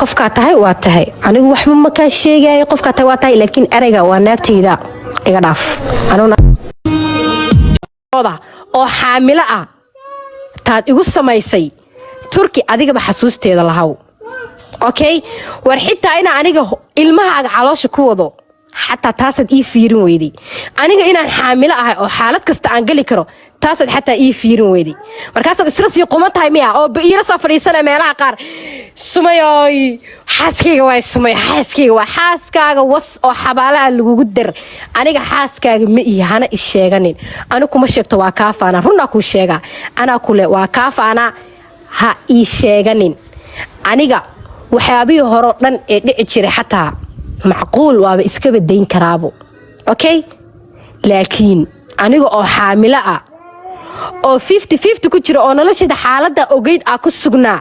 Qofkaa tahay waa tahay, anigu waxba ma kaa sheegayo. Qofkaa tahay waa tahay, laakiin ereyga "waa naagtayda" iga dhaaf. Aniguna oo xaamilo ah taad igu samaysay Turki, adigaba xasuusteeda lahaw. Okay, war xitaa inaa aniga ilmahaaga caloosha ku wado, xataa taasaad ii fiirin weyday. Aniga inaan xaamilo ahay oo xaalad kasta aan geli karo, taasaad xataa ii fiirin weyday. Markaasaad isla sii quman tahay miya oo iila soo fadhiisana meelaha qaar, "Sumayoy, xaaskayga waay, Sumay, xaaskayga waa." Xaaskaaga was oo xabaalaha lagugu dar. Aniga xaaskaaga ma ihi, hana is sheeganin. Anigu kuma sheegto, waa kaa faanaa, runaa kuu sheegaa. Anaa kule waa kaa faanaa, ha ii sheeganin. Aniga waxyaabihii horeo dhan ee dhici jiray xataa macquul waaba iska badayn karaabo, okay? Laakiin aniga oo xaamilo ah oo 50-50 ku jira oo nolosheeda xaaladda ogeyd aa ku sugnaa,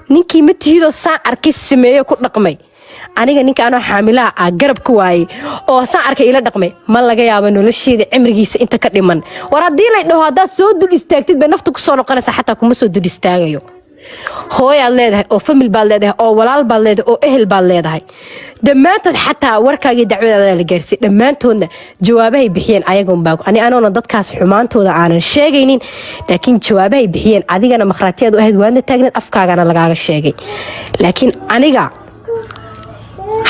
ninkii ma tihidoo saan arkay sameeyo ku dhaqmay. Aniga ninka anoo xaamilaha ah garab ku waayey oo saan arkay ila dhaqmay, ma laga yaabo nolosheeda cimrigiisa inta ka dhiman. War haddii lay dhaho haddaad soo dul istaagtid bay nafta kusoo noqonaysa, xataa kuma soo dul istaagayo. Hooyaad leedahay oo family baad leedahay oo walaal baad leedahay oo ehel baad leedahay. Dhammaantood xataa warkaagii dacwadaada la gaarsiiyey, dhammaantoodna jawaabahay bixiyeen ayagunbaa. Ani anoona dadkaas xumaantooda aanan sheegaynin, laakiin jawaabahay bixiyeen adigana makhraatiyaad u ahayd, waadna taagneed, afkaagana lagaaga sheegay. Laakiin aniga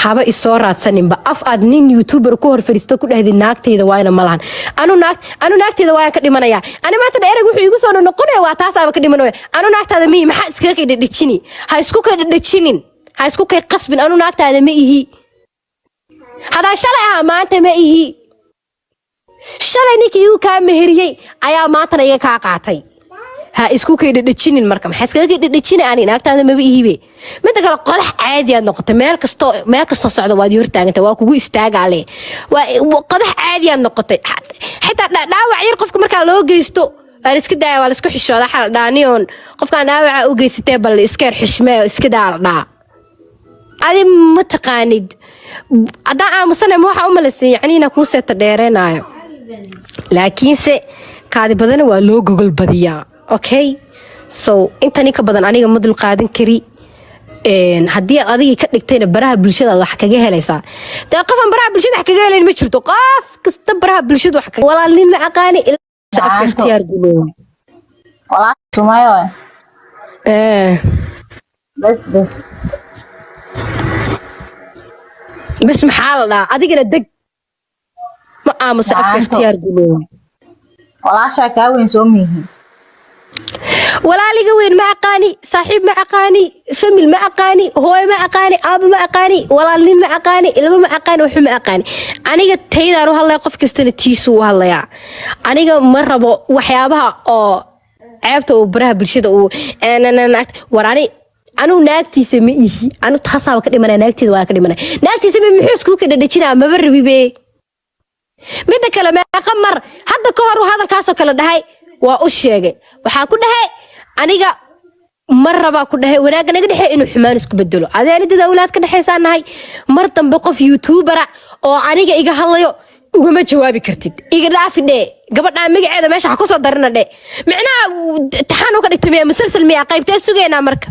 haba isoo raadsaninba af aad nin YouTuber ku hor fariisto ku dhahdi "Naagtayda waayna" ma lahan. Anu naag, anu naagtayda waayaan ka dhimanaya. Ani maanta ereg wuxuu igu soo noqonaya waa taasaaba ka dhimanaya. Anu naagtaada mihi, maxaa iskaga kay dhadhajini? Ha isku kay dhadhajinin, ha isku kay qasbin. Anu naagtaada ma ihi. Haddaan shalay ahaa, maanta ma ihi. Shalay ninkii igu kaa meheriyey ayaa maantana iga kaa qaatay. Ha isku kay dhadhajinin. Marka maxaa iskaga kay dhadhajini? Ani naagtaada maba ihibe. Midda kale, qodax caadi aad noqotay. Meel kastoo, meel kastoo socda waad ii hortaagantay, waa kugu istaagaale. Waa qodax caadi aad noqotay. Xitaa dhaawac yar qofka markaa loo geysto waa la iska daaya, waa la isku xishooda. Xal dhaaniyoon qofkaan dhaawaca u geysatee, bal iska yar xishmee, iska daa la dhaa. Adi ma taqaanid haddaan aamusana, ma waxaa u malaysay yacni inaa kuu seeta dheereenaayo? Laakiinse kaadi badana waa loo gogol badiyaa. Okay, so intani ka badan aniga ma dulqaadan kari. Haddii aad adigii ka dhigtayna baraha bulshada aad wax kaga helaysaa, dee qofan baraha bulshada wax kaga helayn ma jirto. Qof kasta baraha bulshada wax kaga walaalnin ma aqaani afka ikhtiyaar guleeya. Sumayo. Bas bas. Bas maxaa la dhahaa? Adigana deg, ma aamusa afka. Macaanto. Ikhtiyaar guleeya. Walaashaa kaa weyn soo miyihiin? Walaaliga weyn ma aqaani, saaxiib ma aqaani, family ma aqaani, hooyo ma aqaani, aaba ma aqaani, walaalnin ma aqaani, ilmo ma aqaani, waxba ma aqaani. Aniga taydaan u hadlaya, qof kastana tiisuu u hadlayaa. Aniga ma rabo waxyaabaha oo ceebta uu baraha bulshada uu war. Ani anu naagtiisa ma ihi, anu taasaaba ka dhimanaya. Naagteeda waa ka dhimanaya. Naagtiisa ma muxuu iskugu ka dhadhajinaa? Maba rabibe. Midda kale, meeqa mar hadda ka hor hadalkaasoo kale dhahay waa u sheegay. Waxaa ku dhahay aniga mar rabaa ku dhahay wanaagga naga dhexeey inuu xumaan isku bedelo. Adee ani dad awlaad ka dhexaysaan nahay. Mar dambe qof YouTubera oo aniga iga hadlayo ugama jawaabi kartid. Iga dhaafi dhee, gabadhaa magaceeda meesha ha kusoo darina dhe. Micnaha taxaan u ka dhigtay miya? Musalsal miya? Qaybtee sugeynaa marka?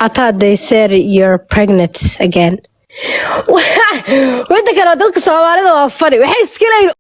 I thought they said you're pregnant again. Midda kale, dadka Soomaalida waa funny. Waxay iska leeyihiin